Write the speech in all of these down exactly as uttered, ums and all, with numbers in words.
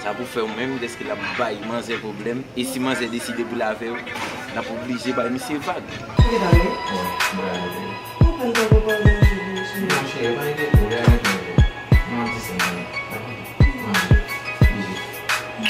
L ap ofè w menm, dèske l ap bay manzè pwoblèm. E si manzè deside pou l avè w, l ap oblije bay misye vag. Ou gentan rele? Wi, m rele. Ou konn poko pale manje pou misye? Non, cheri, pa enkyete w, lè a gentan rive. Nan diz minit. Dakò? Manje. Bije.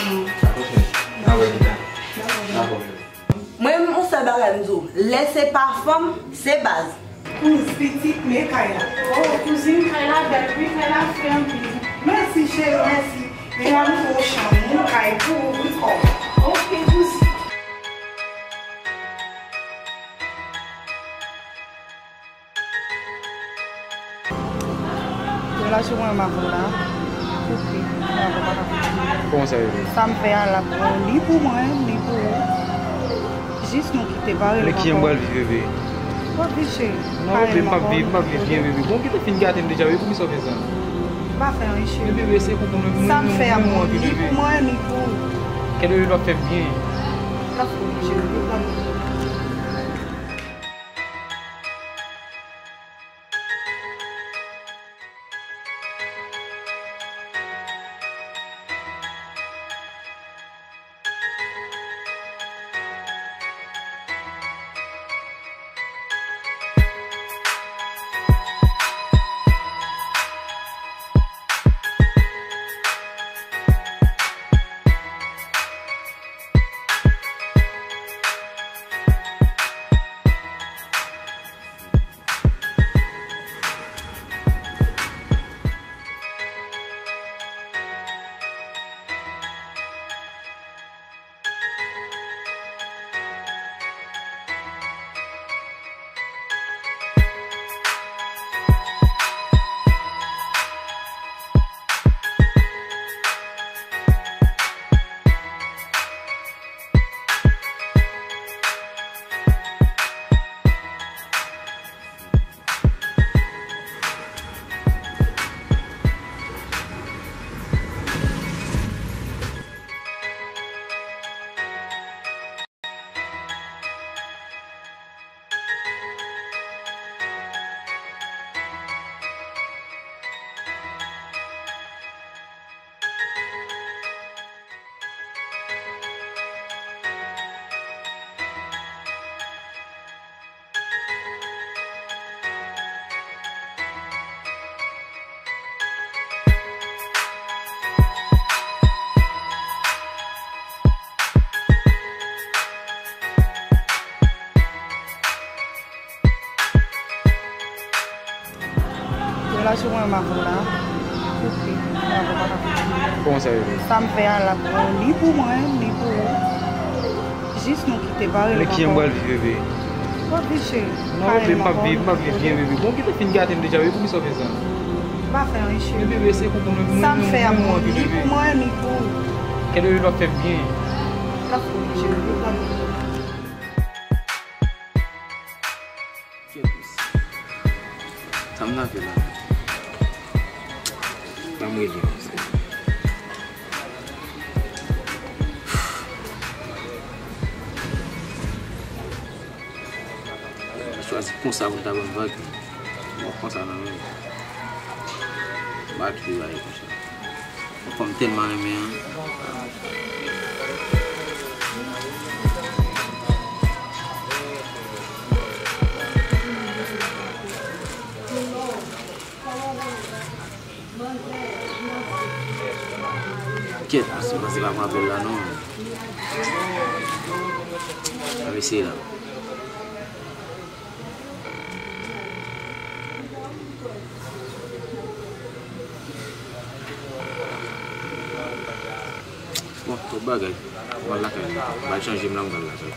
Non. Dakò, cheri. N a wè pita. Dakò. Dakò, bebe. Mwen menm, yon sèl bagay m di w, lè se pa fanm, se baz. Kouz, pitit, men kay la. Oh, kouzin, kay la bèl, wi, kay la fre anpil. Mèsi, cheri, mèsi. Men la, nou fè yon chanm, yon kay pou ou, wi, kò. Ok, kouzin. Relasyon mwen avè w la koupe. Mwen avè w pa ka koupe. Kòman sa rive? Sa m fè a, l ap bon ni pou mwen, ni pou ou. Jis nou kite, pa rele m ankò. Men kijan m pral viv, bebe? W ap viv, cheri. Non, bebe, m p ap viv, m p ap viv byen, bebe. Bon, kite fin gate m deja, bebe, poukisa w fè sa? M pa fè anyen, cheri. Men, bebe, se pou mwen, mwen, mwen, mwen, bebe. Sa m fè a bon, ni pou mwen, ni pou ou. Kèt, bebe, l ap fè m byen. L ap fè w byen, cheri, l ap fè w byen. Relasyon mwen avè w la koupe. Mwen avè w pa ka koupe. Kòman sa rive? Sa m fè a, l ap bon ni pou mwen, ni pou ou. Jis nou kite, pa rele m ankò. Men kijan m pral viv, bebe? W ap viv, cheri. Non, bebe, m p ap viv, m p ap viv byen, bebe. Bon, kite fin gate m deja, bebe, poukisa w fè sa? M pa fè anyen, cheri. Men, bebe, se pou mwen, mwen, mwen, mwen, bebe. Sa m fè a bon, ni pou mwen, ni pou ou. Kèt, bebe, l ap fè m byen. L ap fè w byen, cheri, l ap fè w byen. Kèt, mesye. Sa m nan fè la? Ban m rele, mesye. Mwen chwazi konsa pou l ta ban m vag. Mwen konsa nan men. M pa kite bagay konsa. Yon fanm m tèlman renmen an. Kèt, se pa, se pa pran apèl la non. A mesye la. Bon, twòp bagay. Mwen al lakay mwen. Bal chanje m la, mwen al lakay.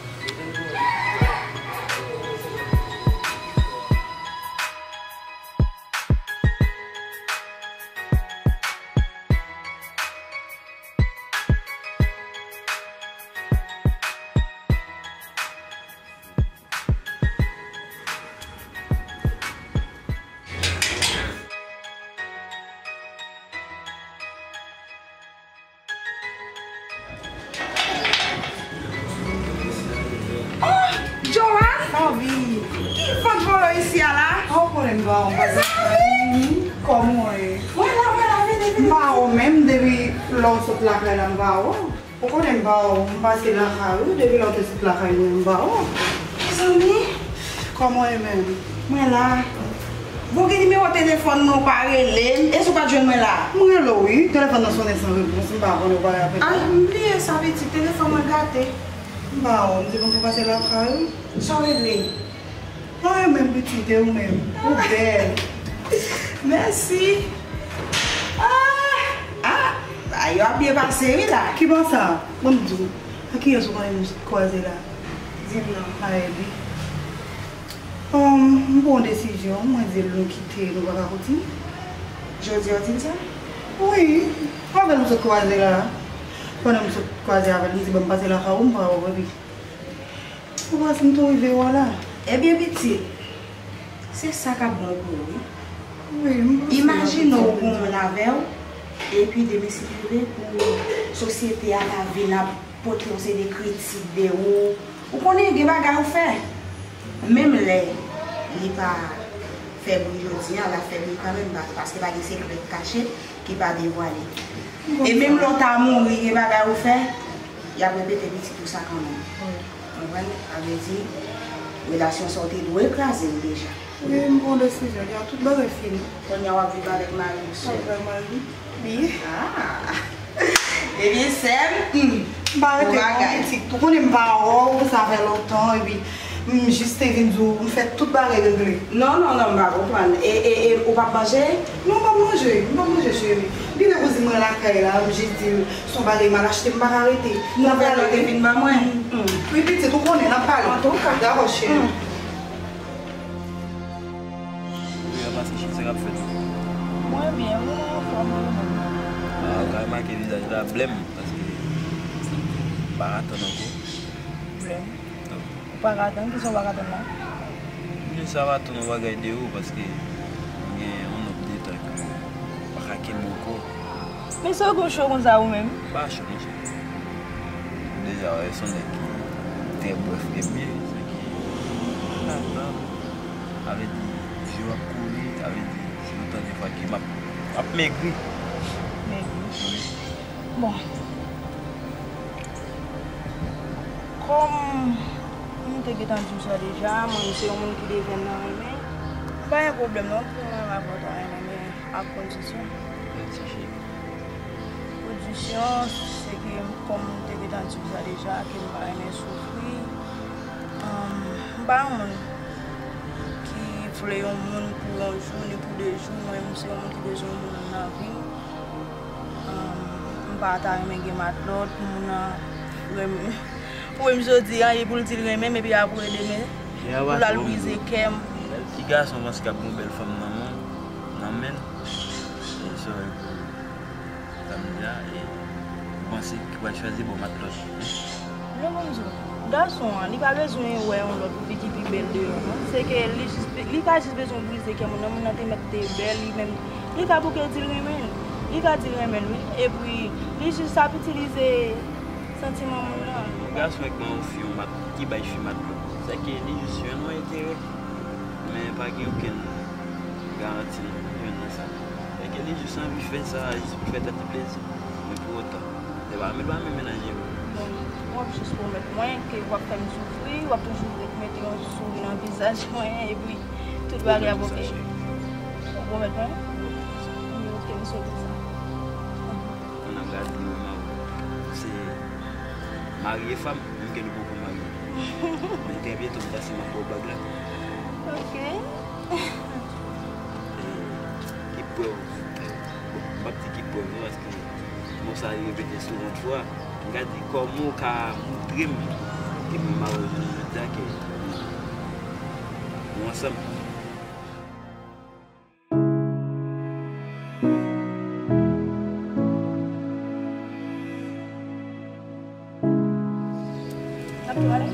Oh, Johan! Savi! Ki vant vòlò isi a la? Pa w konnen m pa w. Mezanmi! Kòman w ye? Mwen la, mwen la, vini, M pa wè w menm depi lè w sot lakay la, m pa wè w. Ou konnen m pa wè w, m pase lakay ou, depi lè w te sot lakay mwen, m pa wè w. Mezanmi, kòman w ye menm? Mwen la. Bon, gen nimewo telefòn mwen, ou pa rele m. Èske ou pa t jwenn mwen la? M rele w, wi. Telefòn nan sonnen san repons, m pa konnen ou pa rapele. Ay, m bliye sa, pitit. Telefòn mwen gate. M pa wè w, m te kontan pase lakay ou. Sa w regle? Mwen menm pitit, e ou menm? Ou bèl. Mèsi. Ah, ah, ah, yo ap byen pase, wi, la. Ki bò sa? Ban m di w. Ak kiyès ou konnen nou sot kwaze la? Di m non. Aèbi. Um, m pran yon desizyon, mwen di l nou kite, nou pa ka kontinye. Jodi a w di l sa? Wi, avè l m sot kwaze la. Pandan m sot kwaze avè l, m di ban m pase lakay ou, m pa wè w, epi ou pa si m tou rive wè w la. Ebyen, pitit, se sa k ap bon pou ou, wi. Wi, m panse. Imajine w gon moun avè w, epi demen si Dye vle pou sosyete a ta vin ap pote yon seri de kritik de ou. Ou konnen gen bagay ou fè. Menm lè li pa fè bri jodi a, l ap fè bri kanmenm, pa- paske pa gen sekrè k kache ki pa devwale. E menm lè w ta mouri, gen bagay ou fè, y ap repete pitit ou sa kanmenm. Wi. Konprann? Sa vle di, relasyon sa w te dwe kraze l deja. Wi, m pran desizyon, deja tout bagay fini. Kounye a w ap viv avèk mari w, sè. Avèk mari m. Wi. Ah. Ebyen, sè m, hmm. M pa rete non, pitit. Ou konnen m pa wè w, sa fè lontan, epi m jis te vin di w, m fè tout bagay regle. Non, non, non, m pa konprann. E, e, e, ou p ap manje? Non, m p ap manje, m p ap manje, cheri. Li te kouzin mwen lakay la, m jis di l, se yon bagay m al achte, m pa ka rete. Nouvèl ou te vin ban mwen? Hmm. Wi, pitit, ou konnen, n ap pale. Antouka. Dakò, cheri. Hmm. Wi, a pase chèf, sa k ap fèt? Mwen byen, mwen anfòm, wi, mwen. Ah, ou ka remake vizaj la blèm, paske m pa ka tann ankò. Blèm? Wi. Ou pa ka tann? Kisa w pa ka tann la? M jis ap atann yon bagay de ou, paske m gen yon nòt de tan ke m pa ka kenbe ankò. Men sa w gon cho konsa ou menm? M pa cho, monchè. Deja, wè, se yon nèg ki trè brèf ke m ye, sa ki, m pa tann. Sa vle di, je w ap kouri, sa vle di, se yon tan de fwa ke m ap, m ap megri. Megri. Wi. Bon. Kòm m te gentan di w sa deja, mwen se yon moun ki deja nan renmen. Pa gen pwoblèm non, pou mwen, m ap renmen, men ak kondisyon. Kondisyon? Kondisyon, se ke kòm m te gentan di w sa deja, ke m pa renmen soufri. Ahn, m pa yon moun ki vle yon moun pou yon jou, ni pou de jou. Mwen, m se yon moun ki bezwen yon moun nan vi m. Ahn, m pa ta renmen gen matlòt, pou moun nan renmen, pou m jodi a, e pou l di l renmen m, epi apre demen, pou l al brize kè m. Bèl ti gason panse k ap gen yon bèl fanm nan men, nan men l. E sa w wè pou Samdi a, e ou panse ki pral chwazi bò matlòt? Non, ban m di w, gason an, li pa bezwen wè yon lòt fi ki pi bèl deyò, non. Se ke li jis, li ka jis bezwen brize kè moun nan, moun nan te mèt te bèl, li menm, li ka bouke di l renmen l, li ka di l renmen l, wi. Epi, li jis ap itilize santiman moun nan. Yon gason ki ban yon fi yon mat-, ki bay fi matlòt, se ke li jis jwenn yon enterè, men pa gen okenn garanti nan, jwenn nan sa. Sèke li jis anvi fè sa, jis pou fè tèt li plezi. Men pou otan, se pa, men pa menm mennaj li. Bon, w ap jis pwomèt mwen ke w ap fè m soufri, w ap toujou mete yon souri nan vizaj mwen, epi tout bagay ap oke. Ou pwomèt mwen? Wi, oke, m swete sa. Kounye a m ka di mwen, se mari e fanm, menm ke nou poko marye. Men trè byento, m panse m ap ba w bag la. Oke. E, ki prèv, bon, m p ap di ki prèv, non, paske mo sa a repete souvan fwa. M ka di, kòman w ka montre m, ke mwen mare w jounen jodi a, ke nou ansanm? N ap tou ale?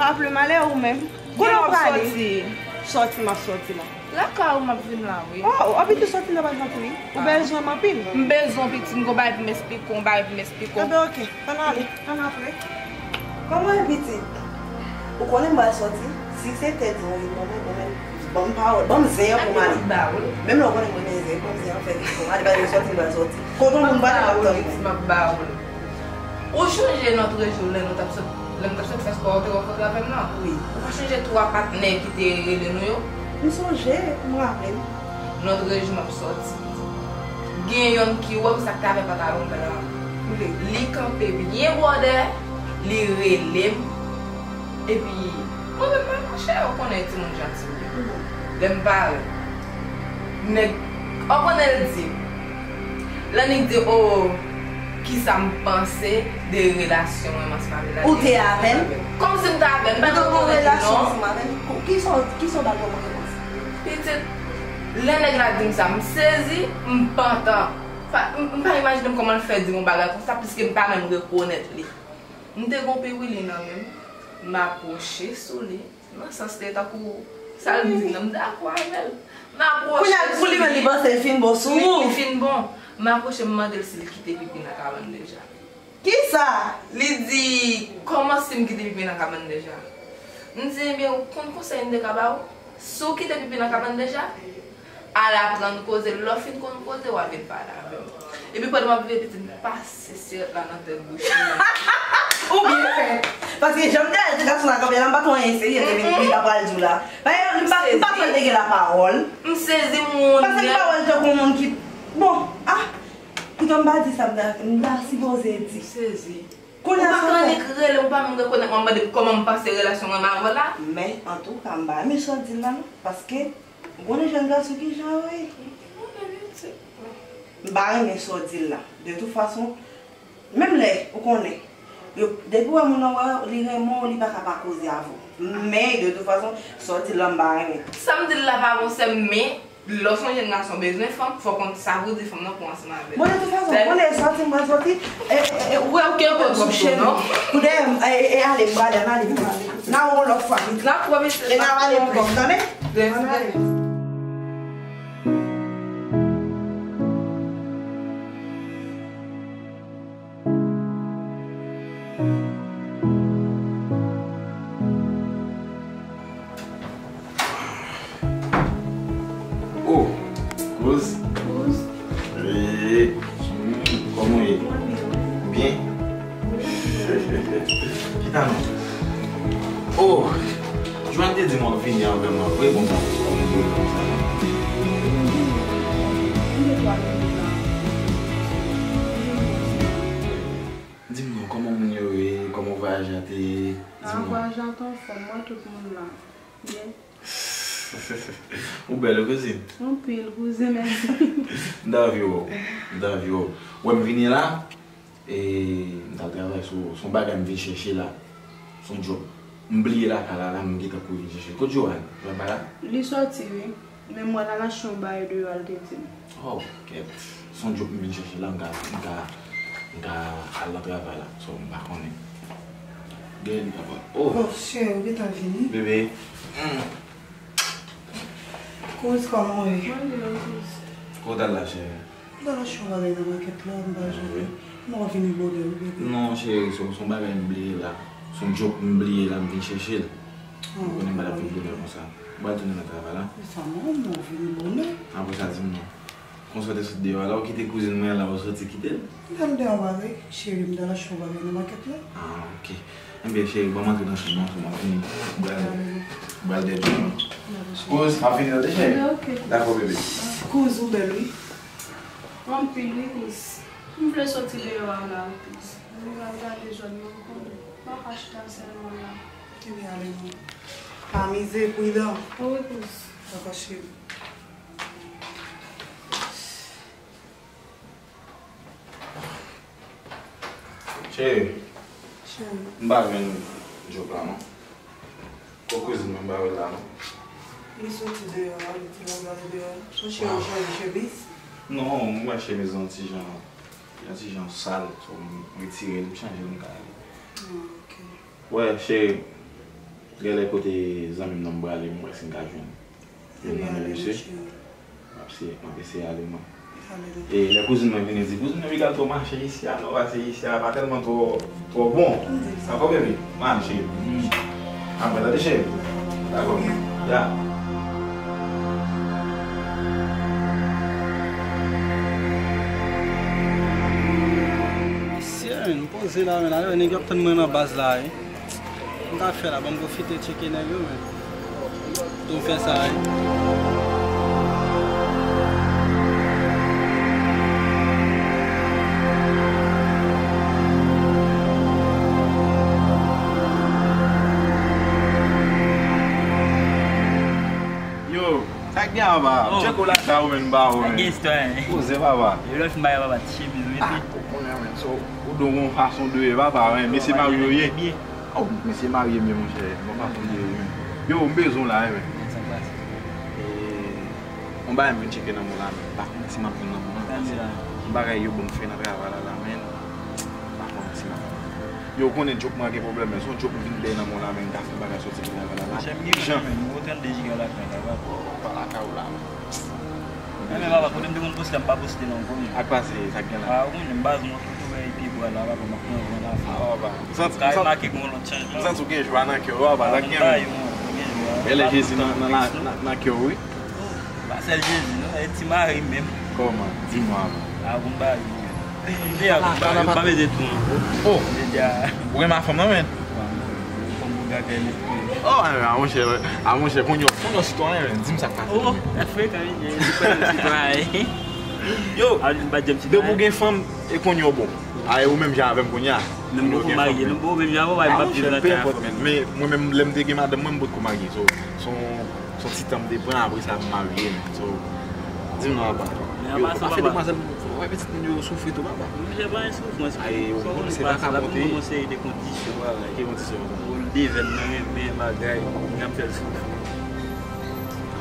Aple malè ou menm. Kote w prale? Sòti. Sòti, m ap sòti la. Lakay ou m ap vin la, wi. Oh, oh, pitit, sòti nan pa sòti, wi. Ou bezwen m anpil. M bezwen w, pitit, m gon bagay pou m esplike w, gon bagay pou m esplike w. Enben, oke. Ann ale, ann apre. Kòman e, pitit? Ou konnen m pral sòti? Si se tè di w vin ban mwen, ban mwen, ban m pawòl, ban m zen an pou m ale. Menm lè w konnen m renmen zen, ban m zen an fè vit pou m ale, paske sòti m pral sòti. Kote w moun pale, m ap tann ou. M ap ba ou l. Ou chonje lòt jou lè nou t ap sot, lè m t ap sot fè spò, ou te rankontre avè m nan? Wi. Ou pa chonje twa patnè ki te rele nou yo? M sonje, m raple m. Lòt jou m ap sòti. Gen yonn ki wè m sa k te avè pantalon blan. Wi. Li kanpe byen bò dèyè, li rele m. Epi, mwen menm m akonche, ou konnen timoun janti wi. Lè m pare, nèg, ou konnen l di m. Lannik di, o, kisa m panse de relasyon mwen, m ansanm avè l la. Ou te avè l? Kòmsi m t avè l, m pa t konn relasyon ansanm avè l. Kisa w, kisa w ba l kòm repons? Pitit, lè nèg la di m sa, m sezi, m pantan. Pa, m, m pa imajine m kòman l fè di m yon bagay konsa, piske m pa menm rekonèt li. M te gon piwili nan men m, m apwoche sou li. Nan sans li tankou sa l di m nan, m dakò avè l. M apwoche sou li. Kounye a, pou li menm, li panse l fin bon sou ou. Li, li fin bon. M apwoche, m mande l si l kite pipi nan kabann deja. Kisa? Li di, kòman si m kite pipi nan kabann deja? M di, ebyen, ou konn konsèy m te ka ba ou? Si w kite pipi nan kabann deja, al aprann koze, lè w fin konn koze, w a vin pale avè m. Epi pandan m ap viv epi m pase sirèt la nan tèt bouch li. Ou byen fè. Paske jan m te al di gason la kanpe la, m pa t wè anyen serye te vin li ta pral di w la. Paske m pa, m pa kwè l te gen lapawòl. M sezi, m wonnen. Paske m pa wè l tankou yon moun ki, bon, ah, pito m pa di sa m ta, m ta sipoze di. M sezi. Kounye a sa fè. Ou pa t annik rele m, ou pa menm rekonèt mwen, mande m kòman m pase relasyon mwen avè w la. Men, antouka, m pa renmen sa w di l la non, paske ou konnen jèn gason kijan yo ye. M pa renmen sa w di l la. De tout fason, menm lè, ou konnen, yo, depi w wè moun nan wè li renmen w, li pa ka pa koze avè w. Men, de tout fason, sa w di l la, m pa renmen. Sa m di l la pa bon, sè m, men lè w se yon jèn gason bezwen fanm, fò w konn sa pou w di fanm nan pou w ansanm avè l. Bon, de tout fason, konnen sòti, m pral sòti. E, e, e, ou wè, ou kenbe kòd sou chen. Pou dèyè m, e, e, e, ale, m prale, m ale, m prale. N a wè w lòt fwa, pitit. N ap wè, mesye. E n a pale ankò, tande? Ann ale. Oh, Kouz. Kouz. Ee, hmm, kòman w ye? Mwen byen, wi. Byen? Chita non. Oh, Joanne te di m w ap vini avè m apre, bon, m pa konn kòman w ye konsa non. Mwen gen twa minit la. Di m non, kòman moun yo ye, kòman vwayaj la te ye? Di m non. Ah, vwayaj la te anfòm, mwen tout moun la. Byen. Ou bèl wi, kouzin. Anpil, kouzin, mèsi. M t anvi wè w. M t anvi wè w. Wè m vini la, e m t al travay sou, sou yon bagay m vin chèche la. Sou yon djòb. M bliye lakay la, la, m gentan kouri vin chèche. Kote Joanne? Joanne pa la? Li sòti, wi. Men m wè l al achte yon bagay deyò a, l te di m. Oh, kèt. Se yon djòb m vin chèche la, m ka, m ka, m ka al nan travay la. So, m pa konnen. Gen li papa. Oh. Oh, cheri, ou gentan vini? Bebe. Mm. Kouz, kòman w ye? Mwen byen, Kouz. Kote w t al la, cheri? M t al achte yon bagay nan makèt la, m pa janm. Ah, wi. M wè w vini bonè, wi, bebe. Non, cheri, se, se yon bagay m bliye la. Se yon djòb m bliye la, m vin chèche l. Ah, ou konnen m pa t ap vin bonè konsa. Ou pral tounen nan travay la? E sa non, mwen vini bonè. Apre sa, di m non. Konsa w te sot deyò a la, ou kite kouzin mwen an la, ou soti kite l? M t al dèyè yon bagay, cheri, m t al achte yon bagay nan makèt la. Ah, ok. Enben, cheri, ban m antre nan chanm nan, m ap vini. M pral, m pral dèyè djòb mwen. Dakò, cheri. Kouz, m ap vini tande, cheri. Enben, ok. Dakò, bebe. Kouz, ou bèl, wi. Anpil, wi, Kouz. M vle soti deyò a la, Kouz. M pral gade zòn nan, m konnen. M pa ka chita sèlman la. Ebyen, ale non. Pa mize, pridan. Wi, Kouz. Dakò, cheri. Cheri. Cheri. M pa jwenn djòb la, non. Kot kouzin mwen, m pa wè l la, non. Li soti deyò a, li te al gade deyò a. Ou cheri, ou chanje chemiz? Non, m wè chemiz lan ti jan, yon ti jan sal, so m retire l, m chanje l, m ka ale. Ah, ok. Wè, cheri, Genlè kote zanmi m nan m prale, m wè si m ka jwenn youn nan men mesye. M ap eseye, m ap eseye ale mwen. E lè kouzin mwen vini di, kouzin mwen, Miguel, to mache isi a, non, pase isi a pa tèlman twò, twò bon. Dakò, baby? M ale, cheri. Apre, tande, cheri. Dakò. Ya. Mesye, men, m poze la, men, ale, nèg yo ap tann mwen nan baz la, wi. M ka fè la, ban m pwofite tcheke nèg yo, men. Tou m fè sa, wi. Yo, sa k gen anba? Oh. Tcheko lakay ou menm ba ou menm. Gen istwa, hein. Poze papa. Yo lè fin bagay papa ti chemiz wi. Ah, ou konnen men, so, ou don yon fason de papa, wi, mesye marye yo ye. Oh, mesye marye byen, monchè. Bon fason de ye, men. Yo, m bezwen w la, wi, men. Sa k pase? E, yon bagay m vin tcheke nan mwen la, men. M pa konnen si m ap jwenn nan mwen la. Sa m di la? Yon bagay yo bon m fè nan travay la, la, men. M pa konnen si m ap Yo, ou konnen djòb mwen gen pwoblèm, men se yon djòb m vin dèyè nan men w la, men m ka fè bagay soti pou travay la, la. Monchè, m gen jan men, m gen trannde jiga lakay la, papa. Pa lakay ou la, men. Men, men, papa, kote m te konn poste a, m pa poste non, konnen. Ak pase, sa k gen la? Ah, ou konnen, m baz mwen tou, tou, epi bwa la, papa, m ap pran van la. Ah, papa. M santi, m santi, m santi ou gen jwa nan kè w, papa, sa k gen la? Bèlè Jezi nan, nan, nan, nan, nan kè w, wi. Oh, pa sèl Jezi, non, e ti mari m menm. Kòman? Di mwa avan. Ah, bon, bagay. Yo pa bezwen tou non. Oh. Ou renmen fanm nan men? Oh, a monchè, a monchè, konn yo, konn yo sitwayen men, di m sa k pase. Oh, sa frekan wi, sitwayen. Yo, depi w gen fanm, e konn yo bon. A, e ou menm jan avè m kounye a. Menm poko marye, menm poko menm jan avè m, pa viv nan kay. Men mwen menm lè m te gen madanm mwen, m potko marye. So, se yon Se yon ti tan m te pran, apre sa m marye, men. So, di m non, papa. Yo, papa, fè demwazèl, fò wè pitit moun yo soufri tou, papa. Monchè, pa gen soufrans. Ay, ou konnen se pa ka monte. Ou konnen se de kondisyon, bagay. Ki kondisyon? Pou l devèn nan renmen bagay, n ap fè l soufri.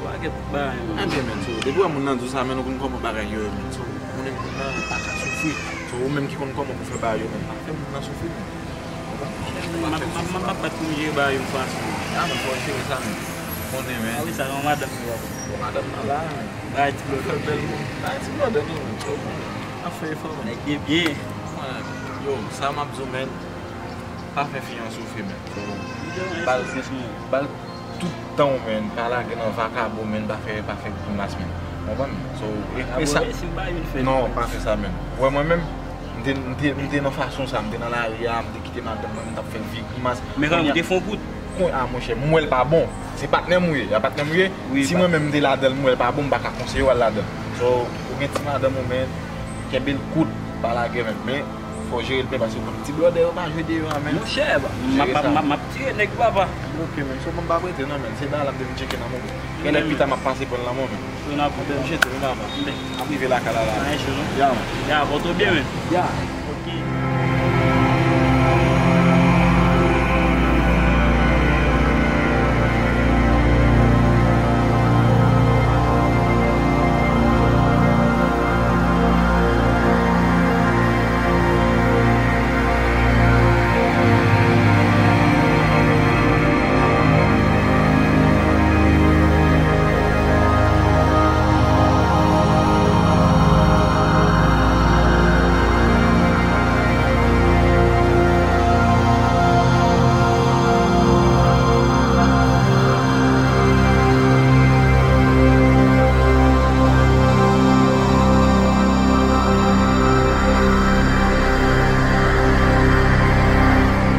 Pakèt bagay, men. Ebyen, men, so, depi w wè moun nan di w sa, men, ou konn kòman bagay yo ye, men. So, moun nan pa ka soufri. So, ou menm ki konn kòman pou fè bagay yo, men, pa fè moun nan soufri, men. M ap, m ap, m ap, m ap bat pou m jere bagay yo yon fason. A, men fò w jere sa, men. Konnen, men. A wi, sa, yon madanm li wè. Bon, madanm nan la, men. Bagay ti blòdè. Fè bèl moun. Bagay ti blòdè, non, men. Ap fè efò, men. Nèg de byen. Yo, sa m ap di w, men. Pa fè fi an soufri, men. Bal, bal tout tan w, men. Pa lage nan vakabon, men. Pa fè, pa fè grimas, men. Konprann? So, e, e sa. Non, pa fè sa, men. Ou wè mwen menm, M te, m te, m te nan fason sa, m te nan lari a, m te kite madanm mwen, m t ap fè l vye grimas. Men kanmenm, ou te fè yon bout. Kon, a, monchè, m wè l pa bon. Se patnè m ou ye, a patnè m ou ye. Si mwen menm m te ladan l, m wè l pa bon, m pa ka konseye w al ladan l. So, ou gen ti madanm ou, men, kenbe l kout, pa lage menm. Men, fò w jere l byen, paske ou konn ti blòdè yo pa jwe deyò a, men. Monchè, m ap, m ap, m ap tire nèg papa. Ok, men, so, mwen m p ap rete non, men. Se bagay la m te vin tcheke nan mwen. Genlè pita m ap pase pran l nan men w, men. Yo n ap pran. Mwen jete, men, papa. N ap rive lakay la, la. Anyen cho, non? Ya, man. Ya, pòte w byen, men. Ya. Ok.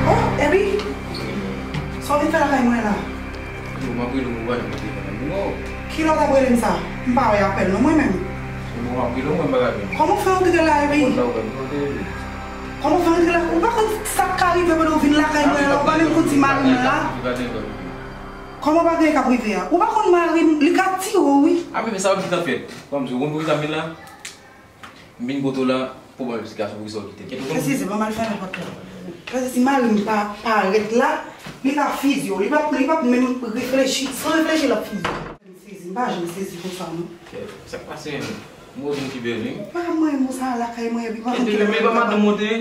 Oh, Ebi! Sa w vin fè lakay mwen la? Yo, m ap rele w, ou pa janm pran telefòn nan men w. Kilè w t ap rele m sa? M pa wè apèl non mwen menm. Bon, m ap rele w, mwen m pa ka jwenn ou. Kòman w fè antre la, Ebi? Kòman w fè antre la? Ou pa konn sa k ka rive pandan w vin lakay mwen la, ou pa menm konn si mari mwen la. Kòman pa gen k ap rive a? Ou pa konn mari m, li ka tire w, wi. A, bebe, sa w di k ap fèt? Ban m di w, ou konn poukisa m vin la? M vin kote w la pou ban m esplikasyon poukisa w kite m. Sezi, ban m al fèmen pòt la. Paske si mari m pa parèt la, li ka fizye w. Li p ap, li p ap menm reflechi. San reflechi, l ap fizye w. M sezi, m pa janm sezi konsa, non. Sa k pase menm? M wè w vin pi bèl, wi. Pa mwen, mwen sa lakay mwen, epi pa konn kilè mwen. Men pa madanm ou te ye?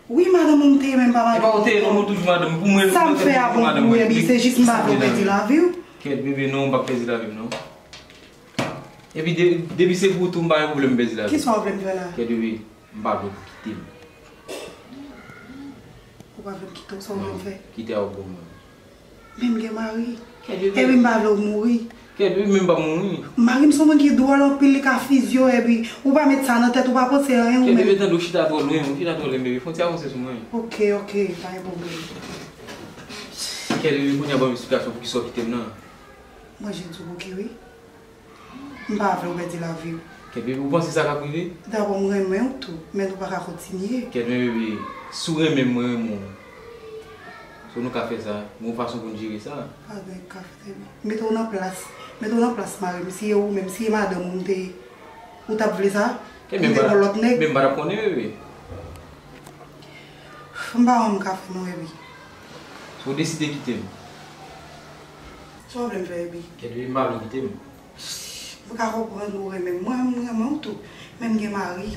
Wi, madanm ou m te ye, men m pa madanm ou ankò. E pa ou te ye non, mwen toujou madanm. Pou mwen, sa m fè a bon pou ou, Ebi, se jis m pa vle w pèdi lavi w. Kèt bebe, non, m p ap pèdi lavi m non. Epi depi se pou ou tou, m pa gen pwoblèm m pèdi lavi m. Kisa w vle m fè la? Kèt bebe, m pa vle w kite m. Ou pa vle m kite w, sa w vle m fè? Kite a ou bon mwen. Men m gen mari. Epi m pa vle w mouri. Kèt bebe, men m p ap mouri. Mari m se yon moun ki dwòl anpil, li ka fizye w, epi ou pa met sa nan tèt, ou pa panse anyen ou menm. Kèt bebe, tande w chita twò lwen, ou chita twò lwen bebe, fon ti avanse sou mwen. Oke, oke, pa gen pwoblèm. Kèt bebe, kounye a ban m esplikasyon pou kisa w kite m nan. Mwen jis di w oke wi. M pa vle w pèdi lavi w. Kèt bebe, ou panse sa k ap rive? Dabò m renmen w tou, men nou pa ka kontinye. Kèt men bebe, si w renmen m, mwen renmen w. So nou ka fè sa, gen yon fason pou n jere sa. Pa gen ka fè bebe. Mete w nan plas, mete w nan plas mari m, si e ou menm, si e madanm ou m te ye, ou t ap vle sa? Kèt men m pa t ap konnen bebe. M pa wè m ka fè non Ebi. Si w deside kite m. Sa w vle m fè Ebi? Kèt bebe, m pa vle w kite m. M ka konprann ou renmen m. Mwen, m renmen w tou. Men m gen mari.